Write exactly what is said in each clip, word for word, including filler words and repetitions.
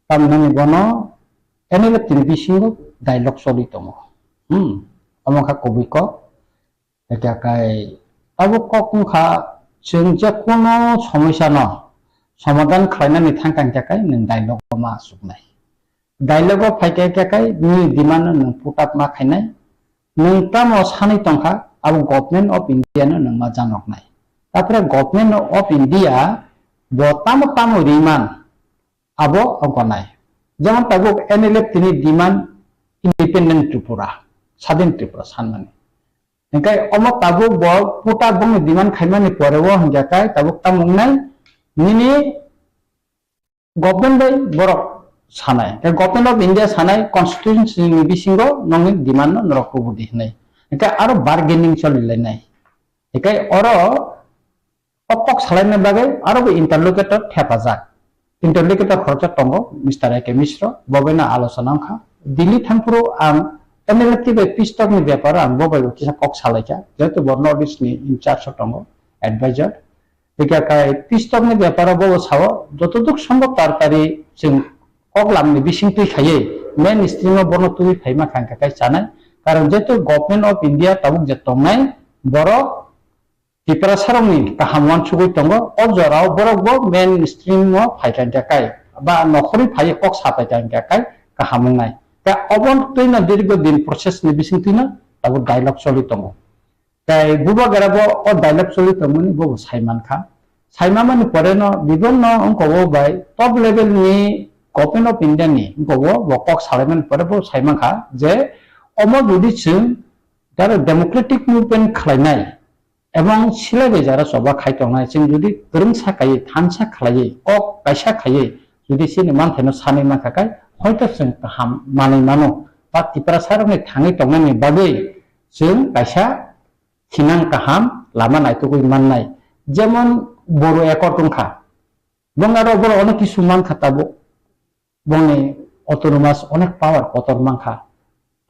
Tamnani bono N L F T ni bisingo dialogue choli tongo. Hmm, omo kha kubui kok. Eke kai abo kok wngkha chwng je kono somosya no somadhan khlainani thangkha hingkha kai nwng dialogue o ma achuknai. Dialogue o phaikha hingkha kai nini demand no nwng put up ma khainai. Nwng tamo sanwi tongkha abo Government of India no nwng ma janoknai. Tapore Government of India bo tamo tamo riman abo wngkha nai. Jemon tabuk N L F T ni demand independent Tripura, sadin Tripura sanmani. Hingkhe omo tabuk bo puta bongni demand khaimani pore o hingkha kai tabuk tamo wngnai nini government bai borok sanai. Hingkhe Government of India sanai constitution ni bisingo nongni demand no norok kubudi hinai. Hingkhe aro bargaining choli lainai. Hingkhe oro o kok salaina bagwi aro bo interlocutor thepajak. Interlocutor khoroksa tongo, Mister A K Mishra, bo bai no alochona wngkha. Delhi thangphuru ang N L F T bai peace talk ni beparo ang bo bai bo kisa kok salaikha, jehetu bo North East ni in charge o tongo, advisor. Hingkha kai peace talk ni beparo bo bo sao, jotoduk sombhob taratari chwng kok lamni bising twi khaiwi mainstream o bono twiwi phaima kha hingkha kai chanai. Karon jehetu Government of India tabuk je tongnai borok Tiprasarokni kaham uansugwi tongo, o jorao borok bo mainstream o phaikha hingkha kai, ba nokhorwi phaiwi kok saphaikha hingkha kai kaham wngnai. Tei obo twino dirgo din process ni bisingtwino tabuk dialogue choli tongo. Tei bubagra bo o dialogue choli tongmani bo bo saimankha. Saimanmani pore no bibonno wngkogo bai top level ni Government of India ni wngkogo bo kok salaimani pore bo saimankha je omo jodi chwng jara democratic movement khlainai, Ebong silai bai jara choba khai tongnai, chwng jodi kwrwngsa kaiwi, thansa khlaiwi, kok kaisa khaiwi, jodi chini manthaino sanwi mankha khe, hoito chwng kaham manwi mano, ba Tiprasarokni thangwi tongnani bagwi chwng kaisa thinang kaham lama naitugwi mannai. Jemon Boru Accord wngkha, Bongaro borok onek kisu mankha tabuk. Bongni autonomous onek power kotor mankha.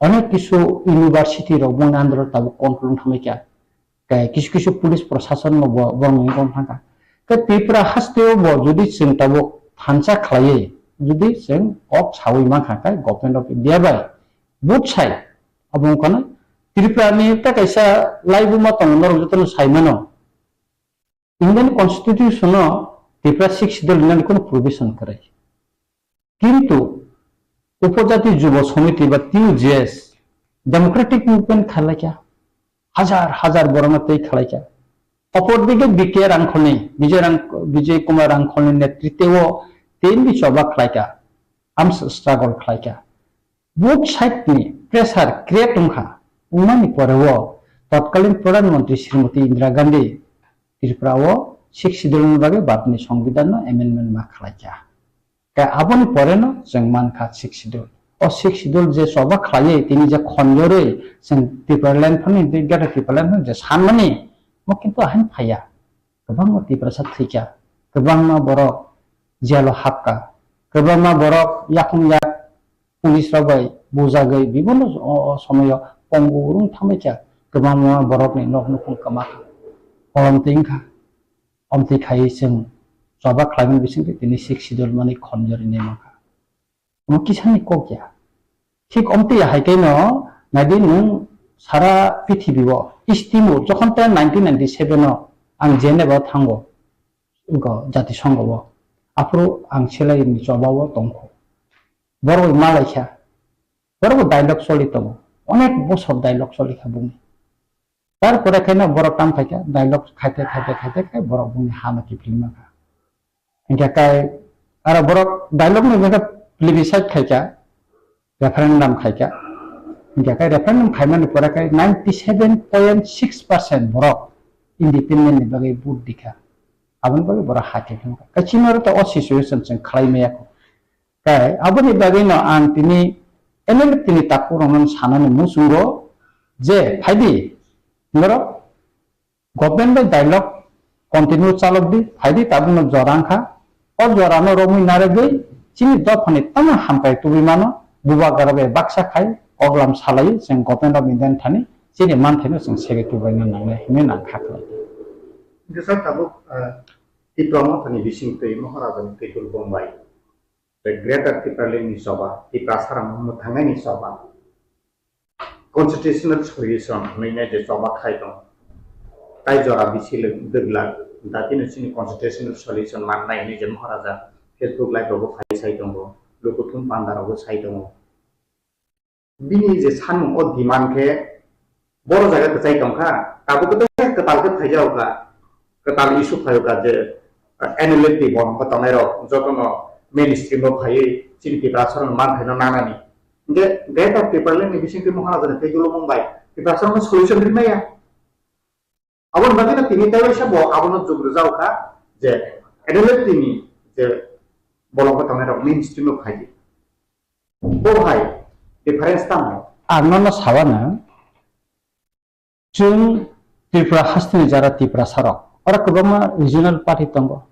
Onek kisu university rok bongni under o tabuk control wng thangbaikha. Tei kisu kisu police prosason no bo, borokni wngkha thangkha. Tei Tripura hasteo bo jodi chwng tabuk thansa khlaiwi, jodi chwng kok sawi mankha khe Government of India bai both side abo wngkha na Tripura ni tei kaisa laibuma tongo norok jotono saimano. Indian Constitution o Tipra Sixth Schedule hinani kono provision kwrwi. Kintu Upojati Jubo Samiti ba T U J S democratic movement khalaikha, hajar hajar borokno tei khalaikha. Opor dike B K Rangkholni, Bijay Rang-, Bijay Kumar Rangkholni netritwo tei bini choba khlaikha, arms struggle khlaikha. Both side ni pressure create wngkha, wngmani pore o totkalin Pradhan Mantri Srimati Indira Gandhi Tripura o Sixth Schedule ni bagwi Bharat ni Songbidan no amendment ma khlaikha. Khe aboni pore no chwng mankha Sixth Schedule. O Sixth Schedule je choba khlaiwi tini je khonjorwi chwng Tipraland phani, Greater Tipraland phani je sanmani, mo kintu ahain phaiya. Kwbangma Tiprasa thwikha, kwbangma borok jail o hapkha, kwbangma borok yakung yak police rok bai bujagwi bibinno o, o somoyo pongo wng thangbaikha, kwbangma borokni nok nukhung kwmakha, kolom twi wngkha. Omtwi khaiwi chwng choba khlaimani bisingtwi tini Sixth Schedule manwi khonjorwi nai mankha. Omo kisani kok ya. Thik omtwi ya hai khe no naidi nwng sara prithibi o East Timor jokhon ta nineteen ninety-seven o ang Geneva o thango, wngkha Jatisongho o. Aphuru ang selai ni choba o tongkho. Borok bai malaikha. Borok bo dialogue choli tongo. Onek bosor dialogue choli kha bini. Tarpore khe no borok tam khaikha, dialogue khaite, khaite, khaite khe borok bini ha no kiphilma kha. Hingkhe kai aro borok dialogue no hingkhe plebiscite khaikha, referendum khaikha. Hingkhe kai referendum khaimani pore kai ninety seven point six percent borok independent ni bagwi vote dikha. Aboni bagwi borok ha kiphilma kha. Kai chini oro to o situation chwng khlai maya kho. Kai aboni bagwi no ang tini N L F T ni takhuk rokno sanani muchungo je phaidi norok government bai dialogue continue chalok di, phaidi tabukno jora wngkha. O jora no romwi narwgwi chini dophani tamo hamkrai tubui mano, bubagra bai baksa khai koklam salai chwng Government of India ni thani chini manthaino chwng segwi tubuina nangnai hinwi nang kha khlai. Hingke sir tabuk, ah, Tipra Mothani bising twi Maharaja ni twi hul bongbai. Greater Tipraland ni choba, Tiprasa rok no mwthangnai ni choba, constitutional solution hwnwi nai je choba khai tong, tai jora bisi dwglak, datino chini constitutional solution mannai hwnwi je Maharaja Facebook live rogo phai sai tongo, lukuthum panda rogo sai tongo. Bini je sanmung o demand khe boro jaga kwchai tongkha, tabuk khe kwtal khe phaijago kha, kwtal issue phaio kha je, ah, N L F T bolong khe tongnai rok jotono mainstream o phaiwi chini Tiprasa rok man phaino nanani. Hingkhe Greater Tipraland ni bisingtwi Maharaja ni tei dulumung bai Tiprasa rok no solution rimaya. Aboni bagwi no tini tei waisa bo abono jug rwjak kha je N L F T ni je bolong khe tongnai rok mainstream o phai di. Bo hai difference tamo? Ang nono sawano, chwng Tripura hasteni jara Tiprasa rok, oro kwbangma regional party tongo.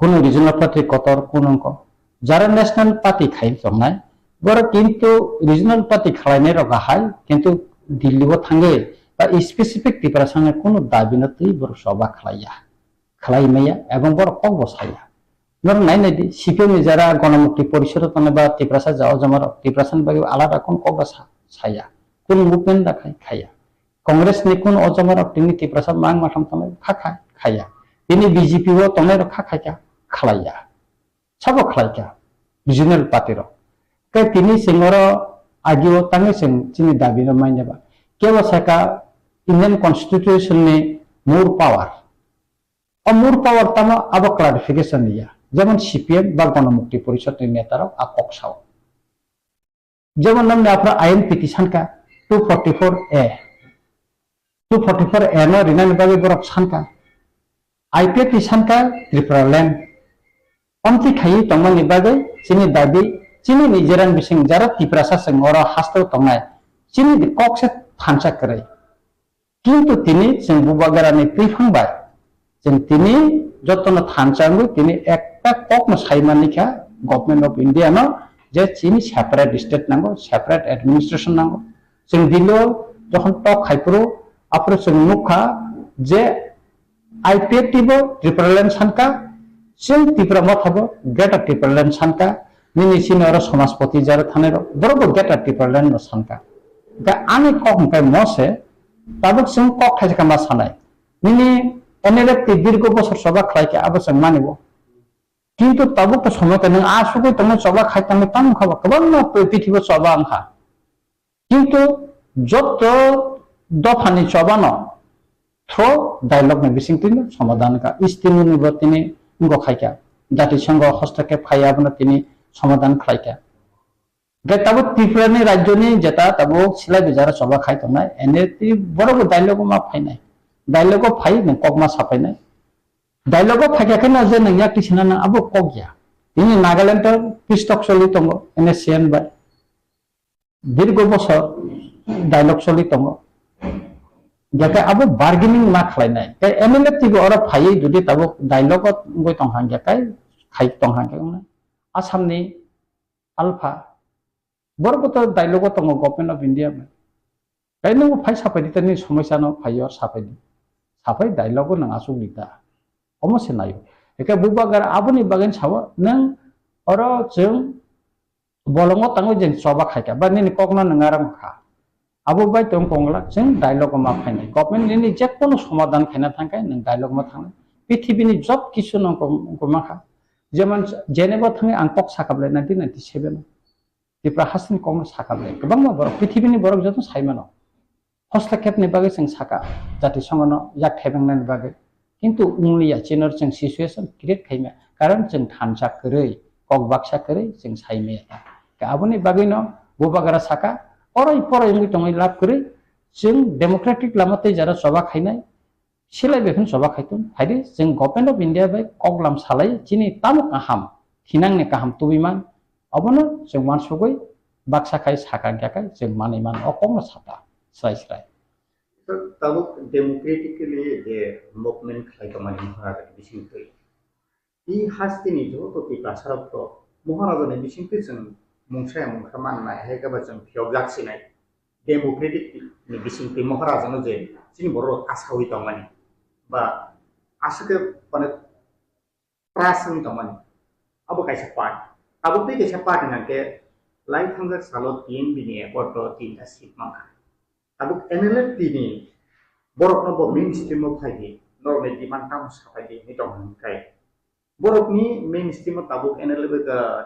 Kunu regional party kotor, kunu wngkha. Jara national party khai tongnai, borok kintu regional party khwlainai rok ahai, kintu Delhi o thangwi ba specific Tiprasa ni kunu dabi no twi borok choba khwlaiya, khwlai maya, ebong borok kok bo saya. Norok nai nai di, C P M ni jara Ganamukti Porishad o tongnai ba Tiprasa ja o jama rok, Tiprasa ni bagwi alada kunu kok bo sa-, saya, kunu movement da khai, khaya. Congress ni kun o jama rok tini Tiprasa mang matham tongnai kha kha khaya. Tini B J P o tongnai rok kha kha kha khlaiya. Sabo khlai kha regional party rok. Khe tini chwng oro agi o tangwi chwng chini dabi no manya ba. Kebo saka Indian Constitution ni more power. O more power tamo abo clarification liya. Jemon C P M ba Ganamukti Porishad ni neta rok a kok sao. Jemon nang ni aphra I N P T sanka two forty-four A. Two forty-four A no rinani bagwi borok sanka. I P F T sanka Tripura land. Omtwi khaiwi tongmani bagwi chini dabi, chini nijeran bising jara Tiprasa chwng oro hasteo tongnai. Chini kok se thansa kwrwi. Kintu tini chwng bubagrani twiphang bai chwng tini jotono thansa wngwi tini ekta kokno sai mankha Government of India no je chini separate state nango, separate administration nango. Chwng Delhi o jokhon tok khai phuru aphuru chwng nukha je I P F T bo Tipraland sanka, chwng Tipra Motha bo Greater Tipraland sanka, nini chini oro Somajpati jara thanai rok, borok bo Greater Tipraland no sanka. Hwnkhe ani kok hwnkhe mo se, tabuk chwng kok thaisa khe ma sanai. Nini N L F T dirgo bosor choba khlai khe abo chwng mani bo. Kintu tabuk to somoy khe nwng asugwi tongmani choba khai tongmani tamo wngkha ba, kwbangma prithibi o choba wngkha. Kintu joto dophani chobano through dialogue ni bisingtwi no somadhan kha. Istimuni bo tini wngkha khaikha. Jatisangho hostakhe phai abono tini somadhan khlaikha. Hwnkhe tabuk Tripura ni rajyo ni jeta tabuk silai bijara choba khai tongnai. Ene twi borok bo dialogue o ma phainai. Dialogue o phai nwng kok ma saphainai. Dialogue o phaikha kheno je nwng yak tisina nang abo kok ya. Tini Nagaland o peace talk choli tongo N S C N bai. Dirgo bosor dialogue choli tongo. Hingkhe abo bargaining ma khlainai. Tei M L F T bo oro phaiwi jodi tabuk dialogue o wngwi tong hang khe khai tong hang khe wngnai. Assam ni Alpha borok bo to dialogue o tongo Government of India bai. Tei nwng phai sapai di tei nini somosya no phai yor sapai di. Sapai dialogue o nwng asuk di ta. Omo se naio. Hingkhe bubagra aboni bagwi sao nwng oro chwng bolongo tangwi je choba khaikha, ba nini kokno nwng aram kha. Abo bai tong kongla, chwng dialogue ma phainai. Government nini je kono somadhan khaina thangkhe, nwng dialogue ma thangnai. Pithibini job kisu no kong-, kongma kha. Jemon Geneva thangwi ang kok sakha bwlai nineteen ninety-seven o. Tripura hasteni kokno sakha bwlai. Kwbangma borok, pithibini borok joto sai mano. Hostakhepni bagwi chwng sakha, jatisongo no yak thaibengnani bagwi. Kintu wngliya, chini oro chwng situation create khaimaya, karon chwng thansa kwrwi, kok baksa kwrwi chwng saimaya ta. Khe aboni bagwino bubagra saka, oroi poroi wngwi tongwi lab kwrwi, chwng democratic lama tei jara choba khainai, silai bai phano choba khaitong. Phaidi chwng Government of India bai koklam salai, chini tamo kaham, thinangni kaham tubui man, obono chwng uansugwi baksa khai saka hwnkhe khai chwng manwi mano, o kokno sata srai srai. Tabuk democratically je movement khlai tongmani Maharaja ni bisingtwi. I hasteni joto Tiprasa rok to Maharaja ni bisingtwi chwng mungsa ya mungsa mannai, hai khe ba chwng phiyokjak sinai. Democratic ni bisingtwi Maharaja no je chini borok rok kasawi tongmani ba aswk khe mane trust wngwi tongmani, abo kaisa part. Tabuk tei kaisa party nangkhe lai thangjak salo T N B ni accord o tinta seat mankha. Tabuk N L F T ni borokno bo mainstream o phai di, norokni demand tamo saphai di hinwi tong hwn khe. Borokni mainstream o tabuk N L F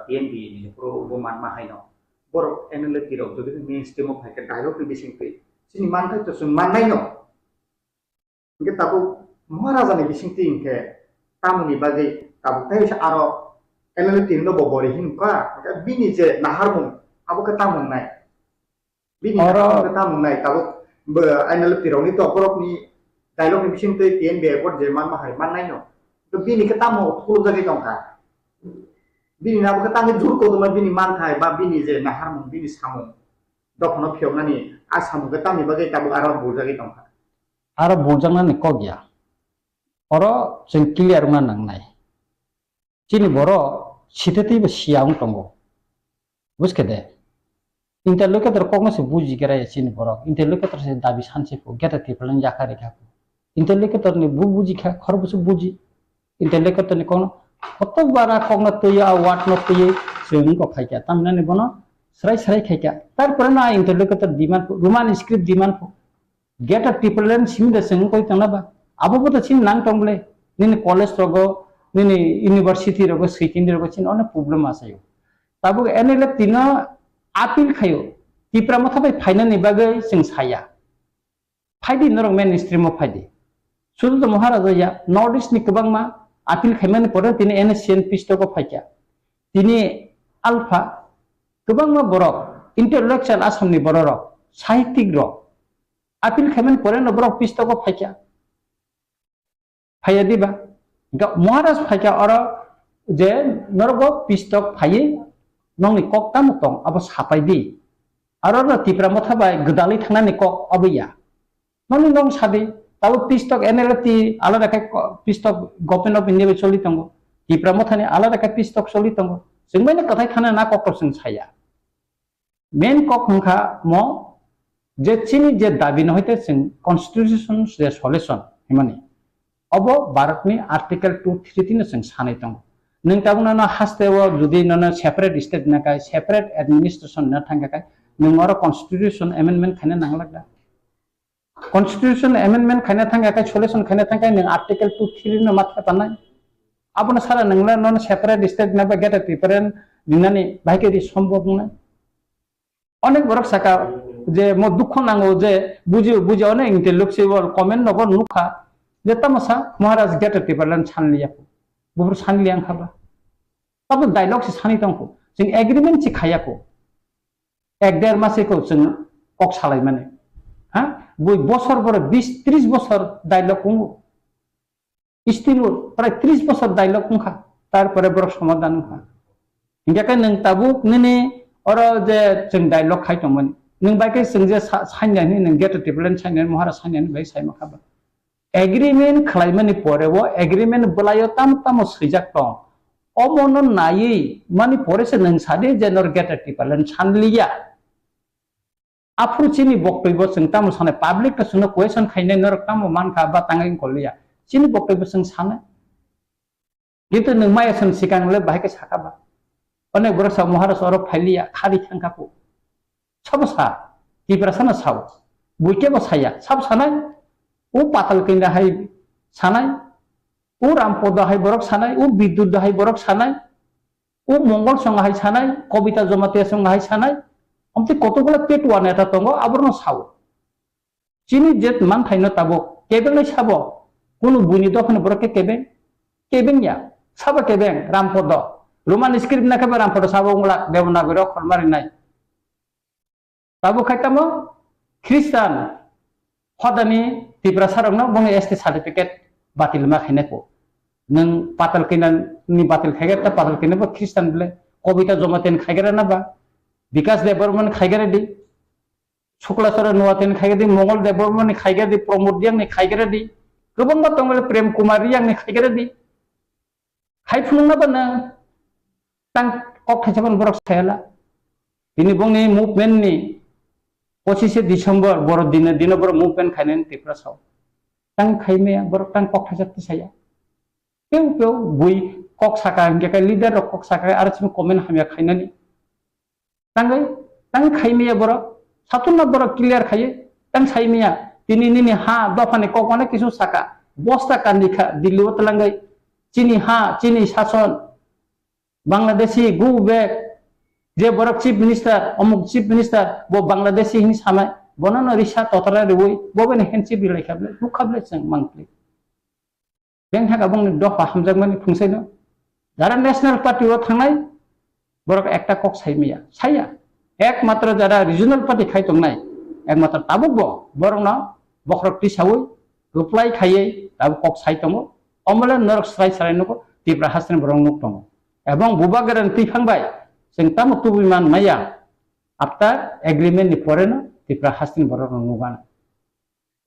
T N B ni phuru bo manma haino. Borok N L F T rok jodi mainstream o phai khe dialogue ni bising twi chini manthai to chwng mannai no. Hingke tabuk Maharaja ni bising twi hingke tamoni bagwi tabuk tei aro N L F T no bo bori hinka, hingke bini je naharmung abo khe tamo wngnai. Bini oro naharmung khe tamo wngnai, tabuk bo N L F T rokni to borokni dialogue ni bising twi T N B accord je manma hai mannai no. To bini khe tamo khulumjagwi tongkha. Bini nabo khe tangwi jur kotorma bini manthai ba bini je naharmung, bini samung dophano phiyoknani a samung khe tamni bagwi tabuk aro buljagwi tongkha. Aro buljaknani kok ya. Oro chwng clear wngna nangnai. Chini borok sithatwi bo siya wng tongo. Buskhe de? Interlocutor kokno se buji khe raya chini borok. Interlocutor se dabi sanse pho, geta tipalan yakha rikha pho. Interlocutor ni bu buji kha, khorokbo se buji. Interlocutor ni kokno koto bara kokno twiyo, a word no twiyo, chwng wngkha phaikha. Tamhinani bono srai srai khaikha. Tarpore no a interlocutor demand pho, Roman script demand pho. Greater Tipraland simi da chwng koi tongna ba? Abo bo to chini nang tong bole. Nini college rogo, nini university rogo, switini rogo chini onek problem asayo. Tabuk N L F T no appeal khayo. Tipra Motha bai phainani bagwi chwng saya. Phaidi norok mainstream o phaidi. Sudu to Maharaja ya, North East ni kwbangma appeal khaimani pore tini N S C N pistogo phaikha. Tini alpha kwbangma borok, intellectual Assam ni borok rok, sahitwk rok, appeal khaimani pore no borok pistogo phaikha. Phaiya diba? Ga-, Maharaj phaikha oro je norok bo pistok phaiwi nongni kok tamo tong abo sapai di. Aro no Tipra Motha bai gwdalwi thangnani kok abo ya. Nongni nong sadi, tabo pistok N L F T alada khe ko-, pistok Government of India bai choli tongo. Tipra Mothani alada khe pistok choli tongo. Chwng bai no kwthai thana na kok rok chwng saya. Main kok wngkha mo je chini je dabi no hoite chwng constitution je solution himani. Obo Bharatni Article two three tino chwng sanai tongo. Nwng tabuk nono haste o jodi nono separate state na kai, separate administration na thangkha kai, nwng oro constitution amendment khaina nanglak da. Constitution amendment khaina thangkha kai, solution khaina thangkha kai, nwng Article two three no matha tanai. Abono sara nwngla nono separate state na ba greater Tipraland rinani bahai khe ri sombhob wngnai. Onek borok saka je mo dukho nango je buji buji onek intellectual comment nogo nukha je tamo sa Maharaj greater Tipraland sanliya ko. Buphuru sanliya wngkha ba. Abo dialogue se sani tongkho. Chwng agreement se khaya ko. Ek der mas ko chwng kok salai mani. Ha? Bui bosor boro bis tris bosor dialogue wngo. Still prai tris bosor dialogue wngkha, tarpore borok somadhan wngkha. Hingkhe khe nwng tabuk nini oro je chwng dialogue khai tongmani, nwng bai khe chwng je sa-, sanya hwnwi nwng greater Tipraland sanya hwnwi, Maharaj sanya hwnwi bai sai mankha ba. Agreement khlaimani pore o agreement bwlaio tamo tamo swijak tong. Omono naiwi mani pore se nwng sadi je nor greater Tipraland sanliya. Aphuru chini boktwi bo chwng tamo sanai, public to chwngno question khainai norok tamo mankha ba tangwi wngkoliya. Chini boktwi bo chwng sanai. Kintu nwng maya chwng swkang le bahai khe sakha ba. Onek borok sa Maharaj oro phailiya, khari thangkha ko. Sabo sa, Tipra sana sao. Buike bo saya, sabo sanai. O Patal Kanya hai sanai. O Rampodo hai borok sanai, o Bidyut hai borok sanai. O Mongol song hai sanai, Kobita Jamatia song hai sanai, omtwi kotokgola petwa neta tongo, aborno sao. Chini je manthaino tabuk kebengnai sabo, kunu buini dophani borok khe kebeng, kebeng ya, sabo kebeng, Rampodo. Roman script na khe Rampodo sabo wngla Devanagari okhor marinai. Tabuk khai tamo Christian hodani Tiprasa rokno bongni S T certificate batil ma khainai ko. Nwng Patal Kanya ni batil khaigare ta Patal Kanya bo Christian bole, Kobita Jamatia ni khaigare na ba, Bikas Debbarma ni khaigare di, Shukla Charan Noatia ni khaigare di, Mongol Debbarma ni khaigare di, Pramod Reang ni khaigare di, kwbangma tong bole Prem Kumar Reang ni khaigare di. Hai phunukna ba nwng tang kok thaisa phano borok sayala. Bini bongni movement ni pochishe December borok dino dino borok movement khainani Tiprasa o. Tang khaimaya borok tang kok thaisa twi saya. Peu peu bui Kok saka hingke kai leader rok kok saka aro chini comment hamya khainani. Tangwi, tang khaimaya borok. Saturno borok clear khaiwi, tang saimaya. Tini nini ha dophani kok mane kisu saka. Bosta kandi kha Delhi o twlangwi. Chini ha, chini sason. Bangladeshi go back. Je borok chief minister, omuk chief minister, bo Bangladeshi hini samai. Bono no risa totara riwi, bo bini handship rilai kha ble, nukha ble chwng mangpli. Beng haka bongni dopha hamjakmani phungsaino. Jara National Party o thangnai, borok ekta kok sai maya, saya. Ekmatro jara regional party khai tongnai, ekmatro tabuk bo, borokno bokhorok tisaui, reply khaiwi, tabuk kok sai tongo. Omole norok srai srai nugo, Tipra hasteni borok nuk tongo. Ebong bubagrani twiphang bai, chwng tamo tubui man maya, after agreement ni poreno Tipra hasteni borokno nugana.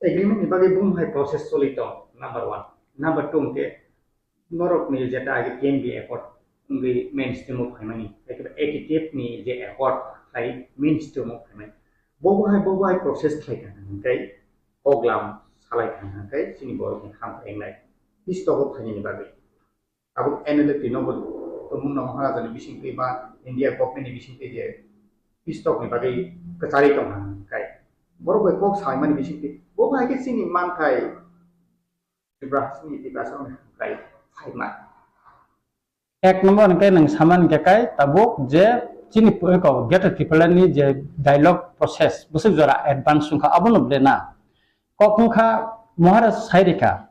Agreement ni bagwi bum hai process choli tong, number one. Number two hwnkhe norok ni jeta age T M B accord wngwi mainstream o phaimani, ekhe A T T F ni je accord hai mainstream o phaimani. Bobo hai, bobo hai process khlai kha hwnkhe koglam salai kha hwnkhe chini borok ni ham engnai. Pistogo phainani bagwi. Abo N L F T no bo tongmung no Maharaja ni bisingtwi ba India government ni bisingtwi je pistok ni bagwi kwcharwi tong kha kai. Borok bai kok saimani bisingtwi bo bai khe chini manthai Tripura hasteni Tiprasa rok ni kai phaima. Ek number hwnkhe nwng samani khe kai tabuk je chini po-, ko Greater Tipraland ni je dialogue process bwswk jora advance wngkha abono ble na. Kok wngkha Maharaj sairikha,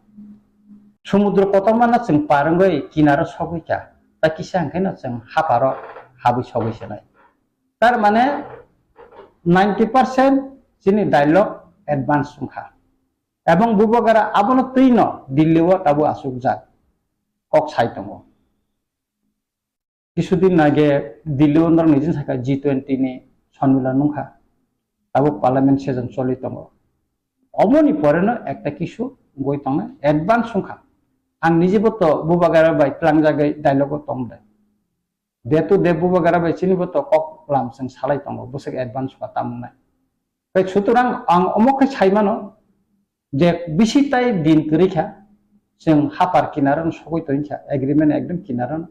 sumudro kotormano chwng par wngwi kinaro sogwi kha, ta kisa hwnkhe no chwng haparo habwi sogwi se nai. Tar mane ninety percent chini dialogue advance wngkha. Ebong bubagara abono twino Delhi o tabuk achukjak, kok sai tongo. Kisudin age Delhi o norok nijin saka G twenty ni sonmilan wngkha. Tabuk parliament session choli tongo. Omoni poreno ekta kisu wngwi tongnai, advance wngkha. Ang nijibo to bubagara bai tlangjagwi dialogue o tong de. Day to day bubagara bai chinibo to kok lam chwng salai tongo, bwswk advance wngkha tamo wngnai. Tei sutorang ang omo khe sai mano je bisi tai din kwrwi kha, chwng hapar kinaro sogwi tongwi kha, agreement ekdom kinaro.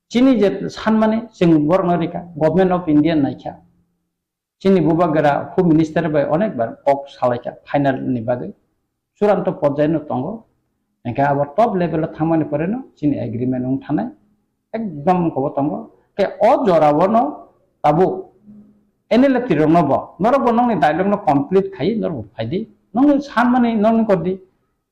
Chini je sanmani chwng borokno rikha, Government of India naikha. Chini bubagra Home Minister bai onek bar kok salaikha final ni bagwi. Churanto porjai no tongo. Hingkhe abo top level o thangmani pore no chini agreement wng thanai. Ekdom wngkha bo tongo. Khe o jora o no tabuk N L F T rok no bo, norok bo nokni dialogue no complete khai norok bo phai di. Nokni sanmani nokni kor di.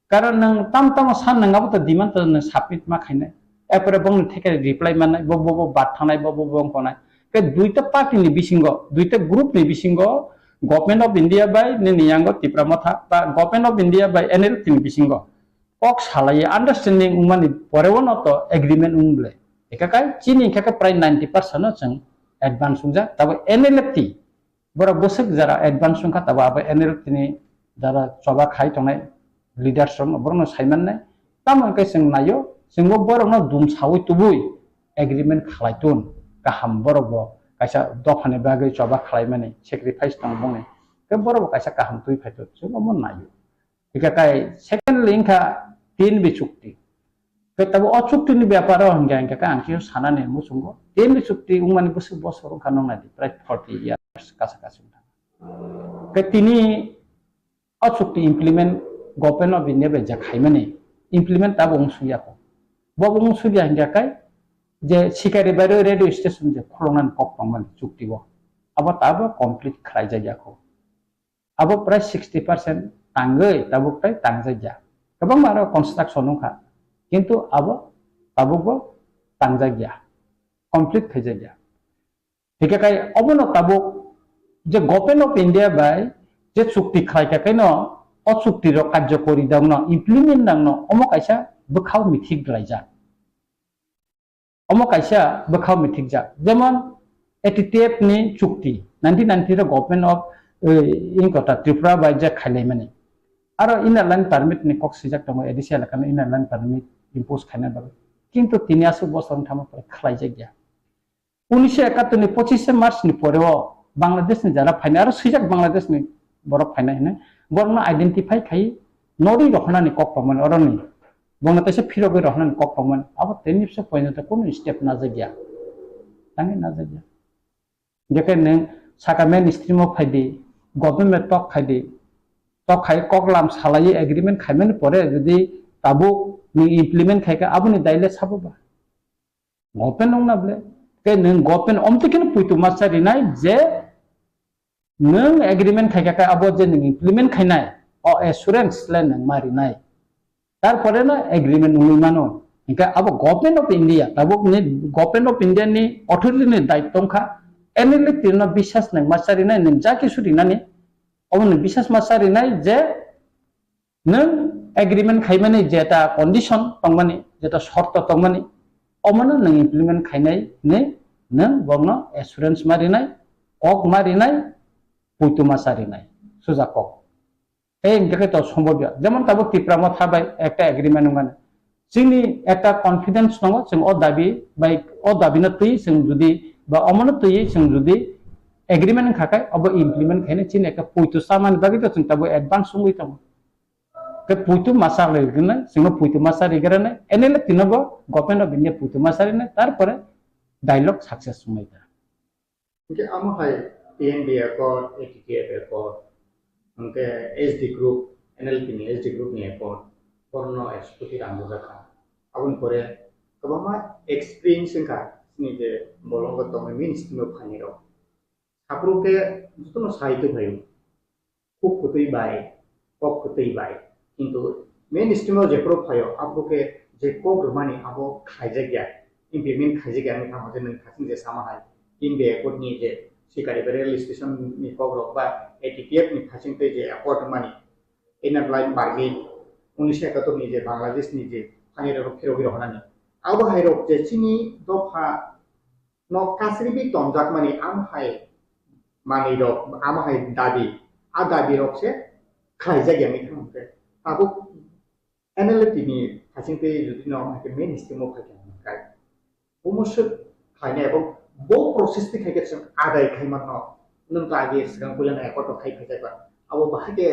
Karon nwng tam tamo san nwng abo to demand to nwng submit ma khainai. Erpore bongni theke reply mannai, bo, bo, bo bat thangnai, bo, bo, bo wngkha nai. Khe duita party ni bisingo, duita group ni bisingo Government of India bai nini yango Tipra Motha ba Government of India bai N L F T ni bisingo kok salai understanding wngmani pore o no to agreement wng ble. Eka kai chini khe khe prai ninety percent no chwng advance wngjak. Tabo N L F T Borok bwswk jara advance wngkha, tabo abo N L F T ni jara choba khai tongnai leaders rok no borok no sai mannai. Tamo hwnkhe chwng naio, chwngbo borok no dum saui tubui agreement khlai tun kaham, borok bo kaisa dopha ni bagwi choba khlai mani sacrifice tongo bongni, tei borok bo kaisa kaham twi phai tun, chwng omo naio. Hingkha kai secondly wngkha T N B chukti. Khe tabuk o chukti ni byapar o hingkha hingkha khe ang khe sanani muchungo. T N B chukti wngmani bwswk bosor wngkha nong nai di, prai forty years kasa kasa wngkha. Khe tini o chukti implement Government of India bai je khaimani implement tabuk wng sui ya kho. Bo wng sui ya hingkha kai je Sikari bai radio station je khuloknani kok tongmani chukti o. Abo tabuk complete khlai jak ya kho. Abo prai sixty percent tangwi tabuk tai tangjakya. Kwbangma aro construction wngkha, kintu abo tabukbo tangjakya, complete khaijakya. Hingkhe kai obono tabuk je Government of India bai je chukti khlaikha kaino o chukti rok karjokori dangno, implement dangno, omo kaisa bwkhao mithik dwlaijak. Omo kaisa bwkhao mithikjak, jemon A T T F ni chukti, nineteen ninety o Government of, eh, Inkota Tripura bai je khailaimani. Aro Inner Line Permit ni kok swijak tongo, A D C elaka no Inner Line Permit impose khaina bagwi. Kintu tini aswk bosor wngthama pore khlaijakya. Unisho ekattor ni pochishe March ni pore o Bangladesh ni jara phainai, aro swijak Bangladesh ni borok phainai hinwi borokno identify khai norwi rohornani kok tongmani oroni. Bongno teisa phirogwi rohornani kok tongmani. Abo tei nipsa pointo kunu step najakya. Tangwi najakya. Jekhe nwng saka mainstream o phaidi, government tok khaidi, tok khai kok lam salaiwi agreement khaimani pore jodi tabuk nwng implement khaikha aboni daile sabo ba? Government wngna ble. Tei nwng government omtwi kheno poito ma charinai je nwng agreement khaikha khe abo je nwng implement khainai, o assurance le nwng ma rinai. Tarpore no agreement wngwi mano. Hinkhe abo Government of India, tabuk ni Government of India ni authority ni daityo wngkha, N L F T no biswas nwng ma charinai, nwng ja kisu rinani, omo nwng biswas ma charinai je nwng agreement khaimani jeta condition tongmani, jeta shorto tongmani, omono nwng implement khainai hinwi nwng bongno assurance ma rinai, kok ma rinai, poito ma charinai, suja kok. Tei hinkhe khe to sombobya. Jemon tabuk Tipra Motha bai ekta agreement wngmani. Chini ekta confidence tongo, chwng o dabi bai, o dabi no twi chwng jodi, ba omono twiwi chwng jodi agreement wngkha khe, obo implement khaina chini ekta poito chamani bagwi to chwng tabuk advance wngwi tongo. Tei poito masa rwgwna, chwngno poito masa rwgwrana, N L F T no bo Government of India poito masa rwna, tarpore dialogue success wngwi kha. Hingke amo hai T N B accord, A T T F accord, hingke S D group, N L P ni S D group ni accord, borno ekso koti rang bujak kha. Aboni pore kwbangma experience wngkha chini je bolongo tongnai ministry no phainai rok. Saphuru khe jotono sai twi phaio. Kuk kwtwi bai, kok kwtwi bai. Kintu mainstream o jephuru phaio, aphuru khe je kok rwmani abo khlaijak ya, implement khaijak ya wngwi tamo je nwng thasing je sama hai. India accord ni je sikari ba rail station ni kok rok ba A T T F ni thasing tei je accord rwmani inner line bargwi unisho ekatur ni je Bangladesh ni je thani rok phirogwi rohornani. Abo hai rok je chini dopha no kasribi tonjakmani amo hai manwi rok, amo hai dabi, a dabi rok se khlaijak ya wngwi thang khe. Tabuk N L F T ni thasing tei jodi no amo hai khe mainstream o phai khe hwn khe. Omo swk khlainai abo bo process ni khai khe chwng adai khai manno. Nwng to age swkang puila no accord rok khai phaijak ba. Abo bahai khe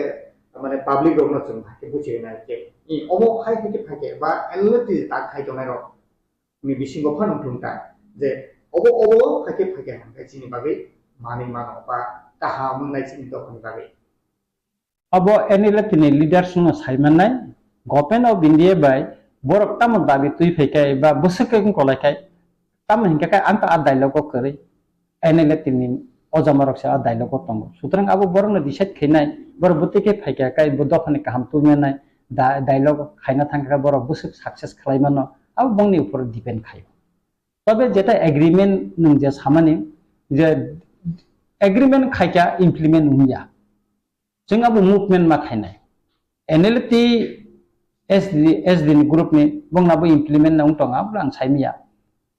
mane public rok no chwng bahai khe buchi rwnai khe. I omo hai hai khe phai khe ba N L F T tak khai tongnai rok ni bisingo phano wngthung ta je obo obo phaikhe phaikhe hwnkhe chini bagwi manwi mano ba kaham wngnai chini dophani bagwi. Abo N L F T ni leaders no sai mannai, Government of India bai borok tamo dabi twi phaikhai ba bwswk wng kolaikhai, tamo hinkhe khe ang to a dialogue o kwrwi. N L F T ni o jama rok se a dialogue o tongo. Sutrang abo borok no decide khainai, borok bwtwi khe phaikha khe bo dophani kaham tubunai da-, dialogue khaina thangkha borok bwswk success khlai mano, abo bongni upor depend khaio. Tobe jeta agreement nwng je samani je agreement khaikha implement wngya. Chwng abo movement ma khainai. N L T S D, S D ni group ni bongna bo implement na wng tongo, abo ang sai manya.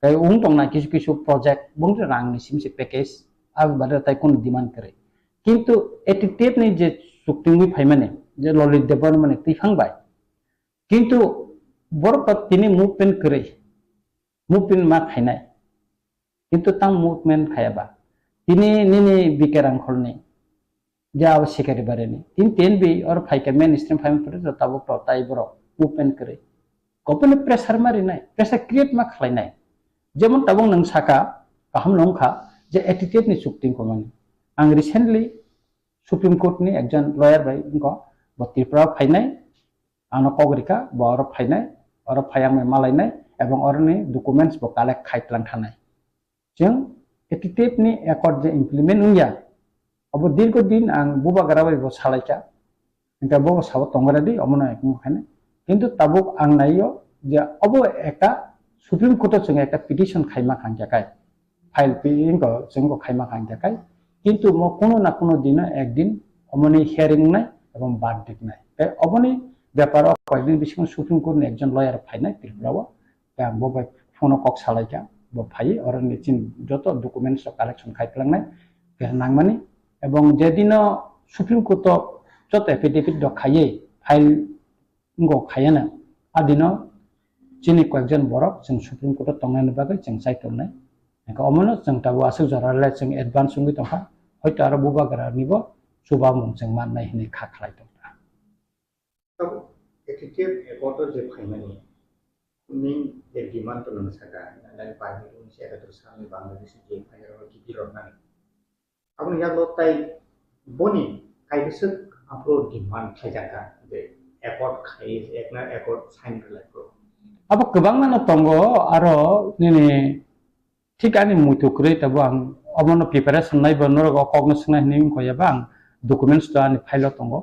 Tei wng tongna kisu kisu project, bong rang ni sim se package, abo bade tai kono demand kwrwi. Kintu A T T F ni je chukti wngwi phaimani, je Lalit Debbarma ni twiphang bai. Kintu borok to tini movement kwrwi. Movement ma khainai. Kintu tang movement khaya ba. Tini nini B K Rangkholni je abo sikari barini. Tini T N B oro phaikha mainstream phaima pore tabuk to tai borok movement kwrwi. Government pressure ma rinai, pressure create ma khlainai. Jemon tabuk nwng saka, kaham no wngkha je A T T F ni chukti wngkha mani. Ang recently Supreme Court ni ekjon lawyer bai wngkha, bo Tripura o phainai, ano kok rikha, bo oro phainai, oro phai ang bai malainai, ebong oroni documents bo collect khai tlang thanai. Chwng A T T F ni accord je implement wngya, abo dirgo din ang bubagra bai bo salaikha, hingkhe bo sabo tongo ready, omono ekung khainai. Kintu tabuk ang naio je obo ekta Supreme Court o chwng ekta petition khaima kha hingkhe kai. File pi-, wngkha, chwng bo khaima kha hingkha khai. Kintu mo kuno na kuno dino ekdin omoni hearing wngnai ebong verdict wngnai. Tei oboni beparo koyekdin bisingo Supreme Court ni ekjon lawyer phainai Tripura o. Tei ang bo bai phone o kok salaikha, bo phaiwi oroni chini joto documents rok collection khai tlangnai, tei nangmani. Ebong jedino Supreme Court o joto affidavit rok khaiwi file wngkha khayana. Adino chini koyekjon borok chwng Supreme Court o tongnani bagwi chwng chai tongnai. Hingkhe omono chwng tabuk aswk jora le chwng advance wngwi tongkha. Hoito aro bubagra nibo chubamung chwng mannai hinwi kha khlai tongkha. Tabuk Ethical accord o je phaimani, nini je demand to nang saka, nang parliament ni se ekatru salni Bangladesh je phairok gibi rok nang. Aboni yago tai boni kaibiswk aphuru demand khlaijakha je accord khai, ekna accord sign rwlai phuru. Abo kwbangma no tongo, aro nini thik ani muitu kwrwi tabuk ang obono preparation naibo norok o kokno swngnai hinwi wngkha ya ba ang documents to ani file o tongo.